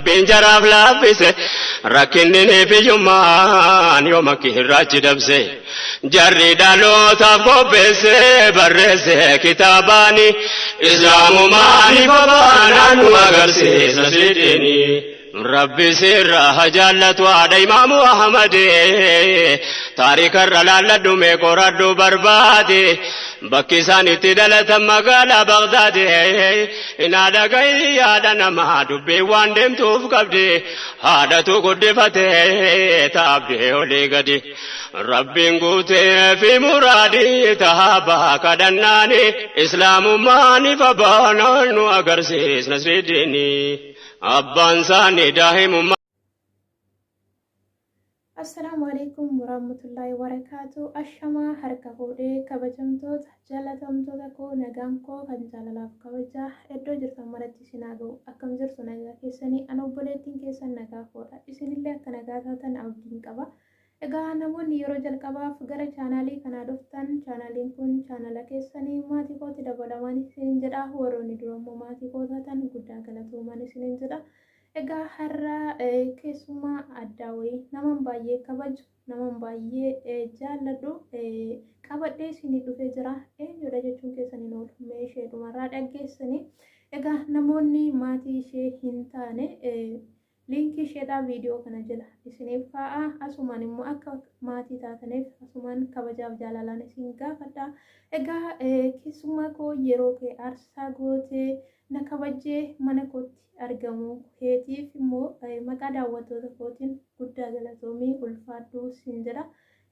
Rabbiin jaraaf laaffise rakkinninii fi hiyyummaan yoom akki irraachi dabse jarri dhalootaaf qopheesse barreesse kitaabaani islaamumaan ifa baanaan nu agarsiisa sidini. Rabbi sirra ha jaallatu haadha imaamu Ahmadi taarikarra laalladhu mee qoradhu barbaade bakki isaan itti dhalatan magaalaa Bagdaadi inaa dhagahi yaada namaa dubbiin waan deemtuuf qabdi haadhatu guddifate taabdee olii gadi Rabbiin guutee fi muraadii tahaabaa kadhannaani islaamummaan ifa baanaan nu agarsiis nasridiini. Abbaan isaanii daa'imummaa. Assalaamu alaikum warahmatullahi wabarakaatu. Ashamaa harka fuudhee kabajamtoota jaalatamtoota koo nagaan koo kan jaalalaaf kabajaa iddoo jirtan maratti isin haa ga'u. Akkam jirtu nagaa keessanii ana obboleettiin keessan nagaa koodha. Isinillee akka nagaa taatan abdiin qaba. Egaa namoonni yeroo jalqabaaf gara chaanaalii kanaa dhuftan chaanaaliin kun chaanaala keessanii maatii kootti dabalamaan isiniin jedha. Warroonni dura immoo maatii koo taatan guddaa galatoomaan isiniin jedha. Egaa har'a keessummaa addaa wayii naman baay'ee kabaju naman baay'ee jaalladhu qabadhee isinii dhufee jira. Eenyudha jechuun keessan hin oolu. Mee ishee dhumarraa dhaggeessanii. Egaa namoonni maatii ishee hin taane Liinkii isheedhaa viidiyoo kana jala isiniif kaa'a. Asumaan immoo akka maatii taataniif asumaan kabajaaf jaalalaan isin gaafadha. Egaa keessummaa koo yeroo kee aarsaa gootee na kabajjee mana kootti argamuu keetiif immoo maqaa daawwattoota kootiin guddaa galatoomii ulfaadhu siin jedha.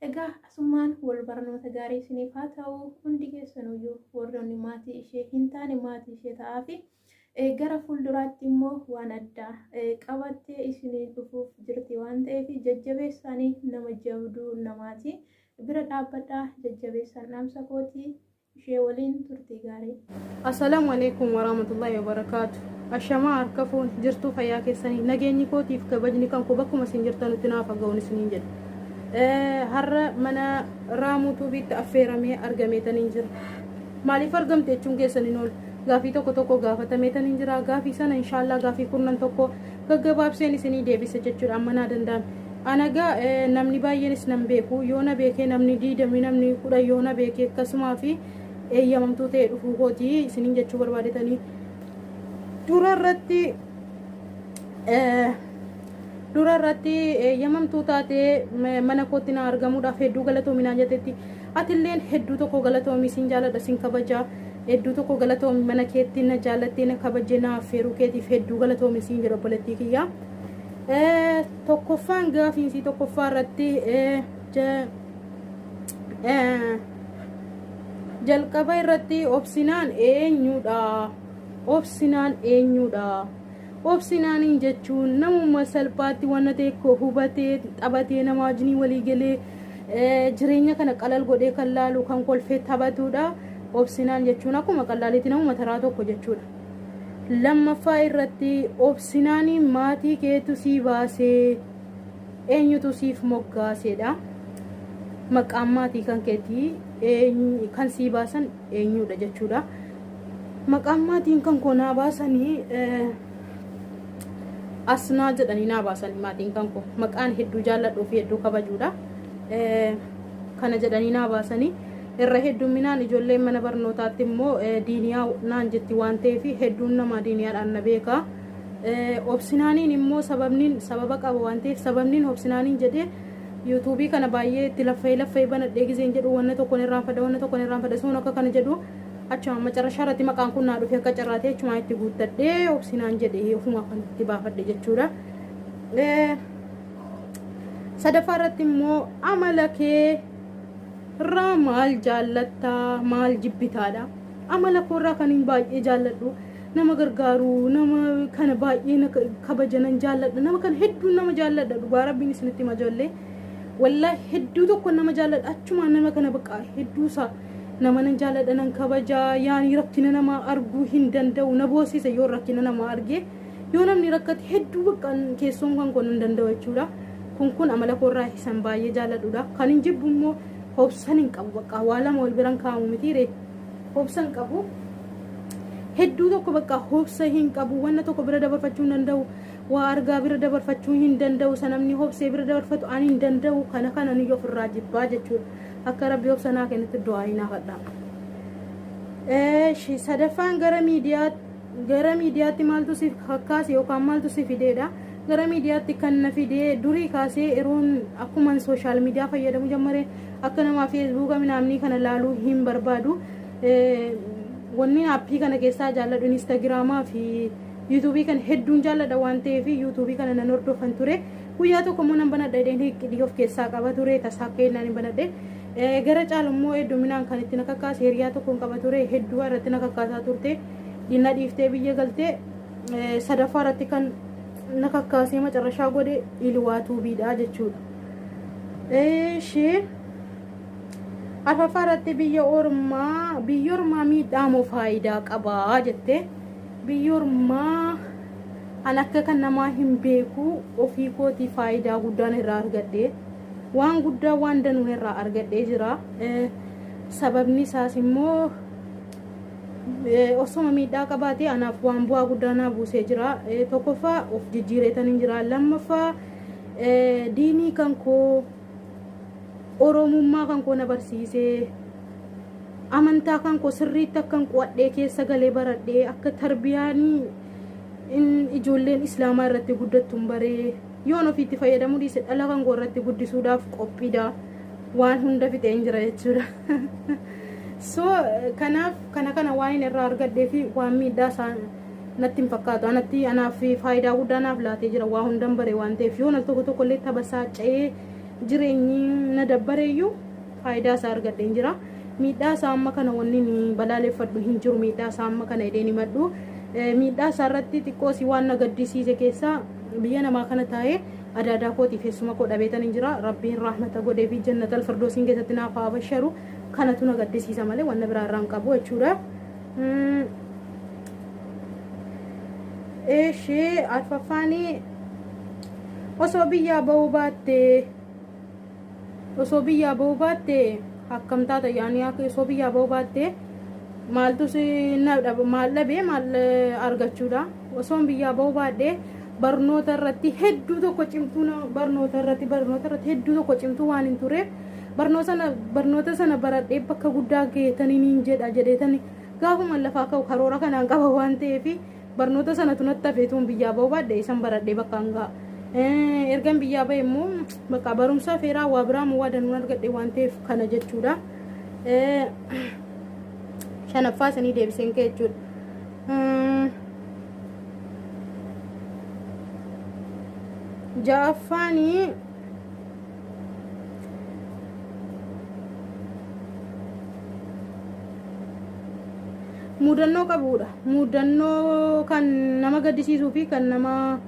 Egaa asumaan wal barnoota gaarii isiniif haa ta'u hundi keessanuyyuu warroonni maatii ishee hin taane maatii ishee ta'aafi. Gara fuulduraatti immoo waan addaa qabattee isinii dhufuuf jirti waan ta'eef jajjabeessaanii nama jabduu namaati. Bira dhaabbadhaa jajjabeessaan dhaamsa kooti ishee waliin turtii gaarii. Assalaamu alaikum warahmatullahi wabarakaatu. Ashamaa harka fuun jirtuu fayyaa keessanii nageenyi kootiif kabajni kan koo bakkuma isin jirtanutti naaf haga'uun isiniin jedha. Har'a mana Raamuu Tuubiitti affeeramee argameetaniin jira. Maaliif argamte jechuun keessan hin oolu. Gaafii tokko tokko gaafatameetaniin jira. Gaafii sana inshaallah gaafii kurnan tokko gaggabaabseen isinii deebisa jechuudha amma naa danda'ame. Anagaa namni baay'eenis nan beeku yoo na beekee namni diidamni namni kudhan yoo na beekee akkasumaa fi eeyyamamtuu ta'e dhufuu kooti isiniin jechuu barbaadetanii. Dura irratti dura irratti eeyyamamtuu taatee mana kootti na argamuudhaaf hedduu galatoomi naan jettetti. Atilleen hedduu tokko galatoomi sin jaaladha sin kabaja. Hedduu tokko galatoomi mana keetti na jaalattee na kabajjee na affeeruu keetiif hedduu galatoomi siin jedha obboleettii kiyya. Tokkoffaan gaafiinsii tokkoffaa irratti jalqaba irratti obsinaan eenyudha? Obsinaan eenyudha? Obsinaaniin jechuun namuma salphaatti wanna ta'e hubatee taphatee nama wajjin walii galee jireenya kana qalal godhee kan laalu kan kolfee taphatudha. Obsinaan jechuun akkuma qallaaliitti namuma taraa tokko jechuudha. Lammaffaa irratti obsinaanii maatii keetu sii baasee eenyutu siif moggaaseedha. Maqaan maatii kan keetii kan sii baasan eenyudha jechuudha. Maqaan maatiin kan koo naa baasanii Asnaa jedhanii naa baasanii maatiin kan koo maqaan hedduu jaalladhuu fi hedduu kabajuudha. Kana jedhanii naa baasanii irra heddumminaan ijoolleen mana barnootaatti immoo diiniyaa naan jetti waan ta'eef hedduun namaa diiniyaadhaan na beeka. Obsinaaniin immoo sababniin sababa qaba waan ta'eef sababniin obsinaaniin jedhee yuutuubii kana baay'ee itti laffa'ee laffa'ee banadhee gizeen jedhu wanna tokkoon irraanfadha wanna tokkoon irraanfadha sun akka kana jedhu achuma macarrashaa irratti maqaan kun naa dhufe akka carraatee achumaa itti guuttadhee obsinaan jedhe ofumaa kan itti baafadhe jechuudha. Sadaffaa irratti immoo amala kee irraa maal jaallattaa maal jibbitaadha. Amala koo irraa kan hin baay'ee jaalladhu nama gargaaru nama kana baay'ee na kabaja nan jaalladha nama kana hedduu nama jaalladha dhugaa rabbiin isinitti hima ijoollee. Wallaahi hedduu tokko nama jaalladha achumaan nama kana bakka hedduu isaa nama nan jaalladha nan kabaja yaani rakkina namaa arguu hin danda'u na boosisa yoo rakkina namaa arge yoo namni rakkate hedduu bakka keessoon kan koo nan danda'u jechuudha. Kun kun amala koorraa isan baay'ee jaalladhudha. Kan hin jibbu immoo hobsan hin qabu bakka waa lama wal biran kaa'amu miti ree hobsan qabu. Hedduu tokko bakka hobsa hin qabu wanna tokko bira dabarfachuu hin danda'u. Waa argaa bira dabarfachuu hin danda'u. Isa namni hobsee bira dabarfatu ani hin danda'u. Kana kana ni ofirraa jibbaa jechuudha. Akka Rabbi obsa naa kennutti du'aa hin hafadha. Eeshi sadaffaan gara miidiyaa gara miidiyaatti maaltu si kakkaase yookaan maaltu si fideedha. Gara miidiyaatti kan na fidee durii kaasee yeroon akkuman social media fayyadamu jammare akka namaa feesbuuka minaamnii kana laaluu hin barbaadu. Wanni aappii kana keessaa jaalladhu Instagiraamaa fi yuutuubii kana hedduun jaalladha waan ta'eef yuutuubii kana nan hordofan ture. Guyyaa tokko immoo nan banadha jedheen hiqqidhii of keessaa qaba ture, tasaa akka jennaan hin banadhe. Gara caalu immoo hedduminaan kan itti na kakkaase hiriyaa tokkoon qaba ture, hedduu irratti na kakkaasaa turte. Dhina dhiiftee biyya galtee sadaffaa irratti kan na kakkaasee macarrashaa godhe Ilwaa Tuubiidha jechuudha. Ishee arfaffaa irratti biyya ormaa biyya ormaa miidhaa moo faayidaa qabaa jette. Biyya ormaa an akka kan namaa hin beeku, ofii kootii faayidaa guddaan irraa argadhe, waan guddaa waan danuun irraa argadhee jira. Sababni isaas immoo osoma miidhaa qabaate anaaf waan bu'aa guddaa naa buusee jira. Tokkoffaa of jijjiireetan hin jira. Lammaffaa diinii kan koo, oromummaa kan koo na barsiisee, amantaa kan koo sirriitti akkan qo'adhee keessa galee baradhee, akka tarbiyaanii ijoolleen islaamaa irratti guddattuun baree, yoon ofiitti fayyadamuu dhiise dhala kan koo irratti guddisuudhaaf qophiidha, waan hunda fixeen jira jechuudha. So kanaaf kana kana waan inni irraa argadhee fi waan miidhaa isaa natti hin fakkaatu. Anatti anaaf faayidaa guddaa naaf laatee jira, waa hundan bare waan ta'eef, yoon al tokko tokko illee tabasaaca'ee jireenyi na dabbareeyyuu faayidaa isaa argadheen jira. Miidhaa isaa amma kana wanni ni balaaleffadhu hin jiru, miidhaa isaa amma kana jedheen himadhu. Miidhaa isaa irratti xiqqoo si waan na gaddisiise keessaa biyya namaa kana taa'ee adaadaa kootiif eessuma koo dhabeetan hin jira. Rabbiin rahmata godhee fi jannatal firdoosiin keessatti naaf haa basharu. Kanatu na gaddisiisa malee wanna biraa irraa hin qabu jechuudha. Ishee arfaffaanii osoo biyyaa bahuu baattee osoo biyyaa bahuu baattee akkam taata? Yaani akka osoo biyyaa bahuu baattee maaltu si maal dhabee maal argachuudha? Osoon biyyaa bahuu baadhee barnoota irratti hedduu tokko cimtuu, barnoota irratti hedduu tokko cimtuu waan hin tureef barnoota sana baradhee bakka guddaa geetaniin jedha jedheetani gaafuma lafaa ka'u karoora kanaan qaba waan ta'eef barnoota sanatu natti hafeetuun biyyaa bahuu baadhee isan baradhee bakka hangaa. Ergan biyyaa bahe immoo bakka barumsa feeraa waa biraa waa danuun argadhe waan ta'eef kana jechuudha. Shanaffaa sanii deebiseen ka'e jechuudha. Ja'affaanii mudannoo qabudha. Mudannoo kan nama gaddisiisuu fi kan nama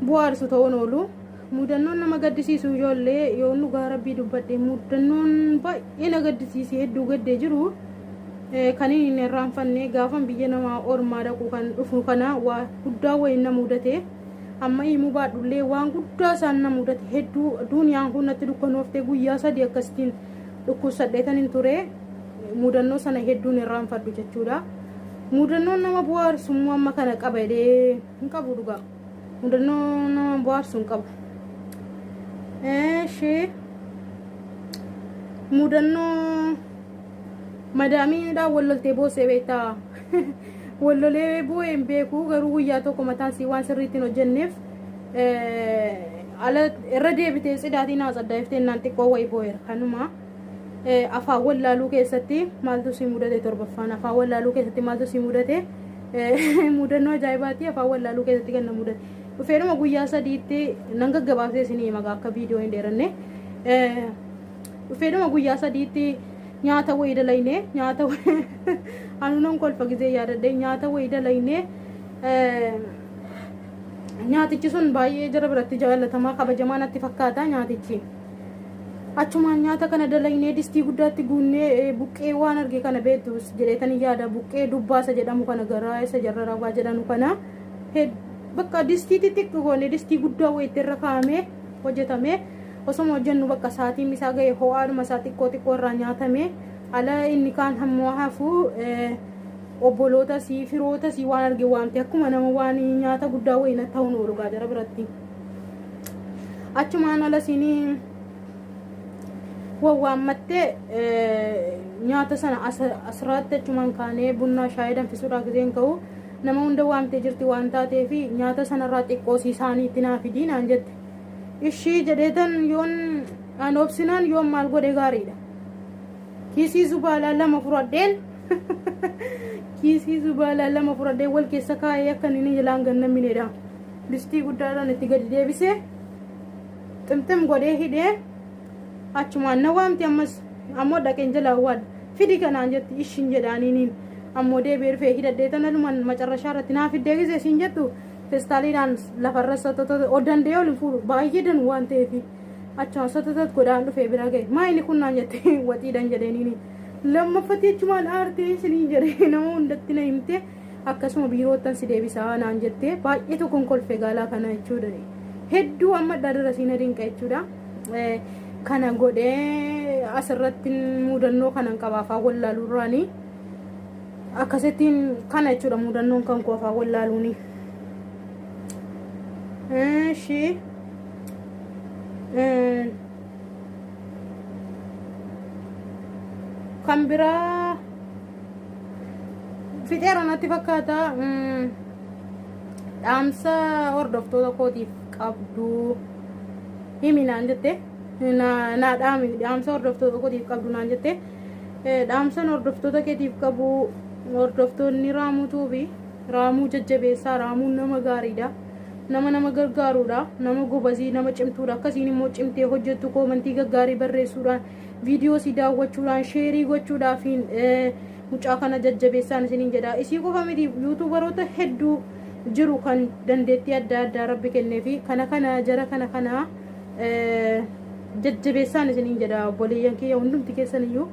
bu'aarsu ta'uun oolu. Mudannoon nama gaddisiisu, ijoollee, yoo dhugaa Rabbii dubbadhe, mudannoon baay'ee na gaddisiise, hedduu gaddee jiru, kan inni hin irraanfanne gaafan biyya namaa ormaa dhaqu kan dhufu kana waa guddaa wayiin na mudate. Amma himuu baadhullee waan guddaa isaan na mudate, hedduu duniyaan kun natti dukkanooftee guyyaa 3 akkasitiin dhukkubsadheetan hin ture. Mudannoo sana hedduun irraanfadhu jechuudha. Mudannoon nama bu'aarsu immoo amma kana qaba jedhee hin qabu dhugaa. Mudannoo nama bu'aarsu hin qabu. Ishee mudannoo madaamiidhaan walloltee boossee beektaa? Wallolee boo'ee hin beeku, garuu guyyaa tokko mataan sii waan sirriitti hin hojjenneef ala irra deebitee tsidaatii naa tsaddaa'eftee naan xiqqoo wayii boo'eera kanuma. Afaan wallaaluu keessatti maaltu si mudate? Torbaffaan afaan wallaaluu keessatti maaltu si mudate? Mudannoo ajaa'ibaati afaan wallaaluu keessatti kan na mudate. Dhufeedhuma guyyaa 3tti nan gaggabaabsee isinii himaa akka viidiyoo hin dheeranne. Dhufeedhuma guyyaa 3tti nyaata wayii dalayne, nyaata anu nan kolfa gizee yaadadhe, nyaata wayii dalayne. Nyaatichi sun baay'ee jara biratti jaallatamaa kabajamaa natti fakkaata nyaatichi. Achumaan nyaata kana dalaynee distii guddaatti guunnee, buqqee waan arge kana beektu jedheetanii yaada, buqqee dubbaasa jedhamu kana, garaa isa jarra rabaa jedhamu kana, bakka distii xixiqqoo goone distii guddaa wayiitti irra kaa'amee hojjetame. Osoma hojjennu bakka sa'aatiin isaa ga'e, ho'aadhuma isaa xiqqoo xiqqoo irraa nyaatame, ala inni kaan hammoo hafu Obboloota sii, firoota sii waan arge waamte, akkuma nama waan nyaata guddaa wayii ta'uun oolu jara biratti. Achumaan ala siinii wawwaammattee nyaata sana asiraatti achumaan kaanee bunna shaayii danfisuudhaa giseen ka'u, nama hunda waamtee jirti waan taateef, nyaata sanarraa xiqqoo isaaniitti naa fidii naan jette. Ishii jedheetan yoon an obsinaan yoon maal godhe gaariidha. Kiisii zubaalaa lama fudhadheen, kiisii zubaalaa lama fudhadheen wal keessa kaa'ee akka inni jalaan gannaminedha. Distii guddaadhaan itti gadi deebisee ximxim godhee hidhee achumaan na waamti. Ammas ammoo dhaqeen jalaa waadha, fidi kanaan jetti. Ishiin jedhaaniiniin ammoo deebi'ee dhufee hidhadhee tanaluman macarrashaa irratti naa fiddee gisee isiin jettu, feestaaliidhaan lafarra sototot o danda'ee ol hin fuudhu, baay'ee danu waan ta'eef, achumaan sototot godhaan dhufee bira ga'e. Maa inni kun naan jette. Waxiidhan jedheeniini. Lammaffatti achumaan aartee isiniin jedhee nama hundatti na himte. Akkasuma biiroottan si deebisaa naan jette. Baay'ee tokkoon kolfe gaalaa kana jechuudha. Hedduu amma darasiin dinqa jechuudha. Kana godhee asirratti mudannoo kanan qaba afaan wallaaluurraanii. Akkasittiin kana jechuudha mudannoon kan koo afaan wallaaluuni. Ishi kan biraa fixeera natti fakkaata. Dhaamsa hordoftoota kootiif qabdu himi naan jette. Naa dhaami, dhaamsa hordoftoota kootiif qabdu naan jette. Dhaamsan hordoftoota keetiif qabu, hordoftoonni Raamutuu fi Raamuu jajjabeessaa. Raamuun nama gaariidha. Nama gargaaruudha. Nama gobazii, nama cimtuudha. Akkasiin immoo cimtee hojjettu koomantii gaggaarii barreessuudhaan, viidiyoo si daawwachuudhaan, sheerii gochuudhaafiin mucaa kana jajjabeessaan isiniin jedha. Isii qofa miti, yuutuubaroota hedduu jiru kan dandeettii adda addaa rabbi kenneefi kana kana jara kana jajjabeessaan isiniin jedha. Obboleeyyan kiyya hundumti keessan iyyuu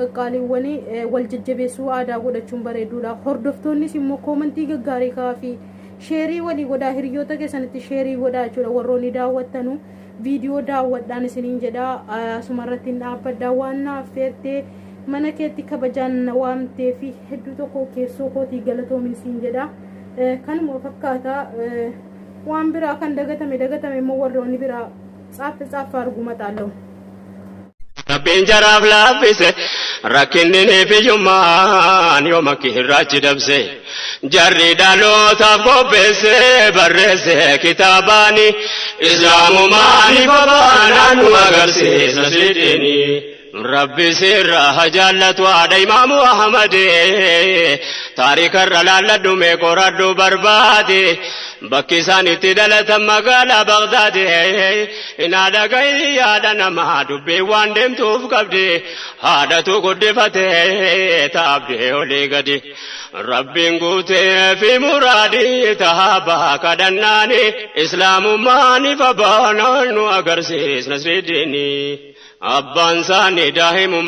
qaqqaaliiwwan, wal jajjabeessuu aadaa godhachuun bareeduudha. Hordoftoonnis immoo koomantii gaggaarii kaafii, sheerii walii godhaa, hiriyoota keessanitti sheerii godhaa jechuudha. Warroonni daawwattanu viidiyoo daawwadhaan isiniin jedha. Asumarratti hin dhaabbadha. Waan naaf feertee mana keetti kabajaan na waamtee fi hedduu tokko keessoo kootii galatoomin siin jedha. Kanuma fakkaata. Waan biraa kan dagatame dagatame immoo warroonni biraa tsaaffe tsaaffa arguma xaala'u. Rabbiin jaraaf laaffise rakkinni fiyyummaan yooma irraachi dabse, jarri dhalootaaf qopheesse barreesse kitaabaani, islaamumaan babaanaan nu agarsiisa sidini. Rabbi sirra haa jaallatu haadha Imaamu Ahmad, taarikarra laalladhu, mee qoradhu barbaade. Bakki isaan itti dhalatan magaalaa Bagdaade. Haadha gahi yaada namaa dubbii waan deemtuuf qabdi, haadhatu guddifate taabdee olii gadi. Rabbiin guutee fi muraadii tahaabaa kadhannaani, islaamummaan ifa baanaan nu agarsiis Nasriddini. Abbaan isaanii daa'imummaa.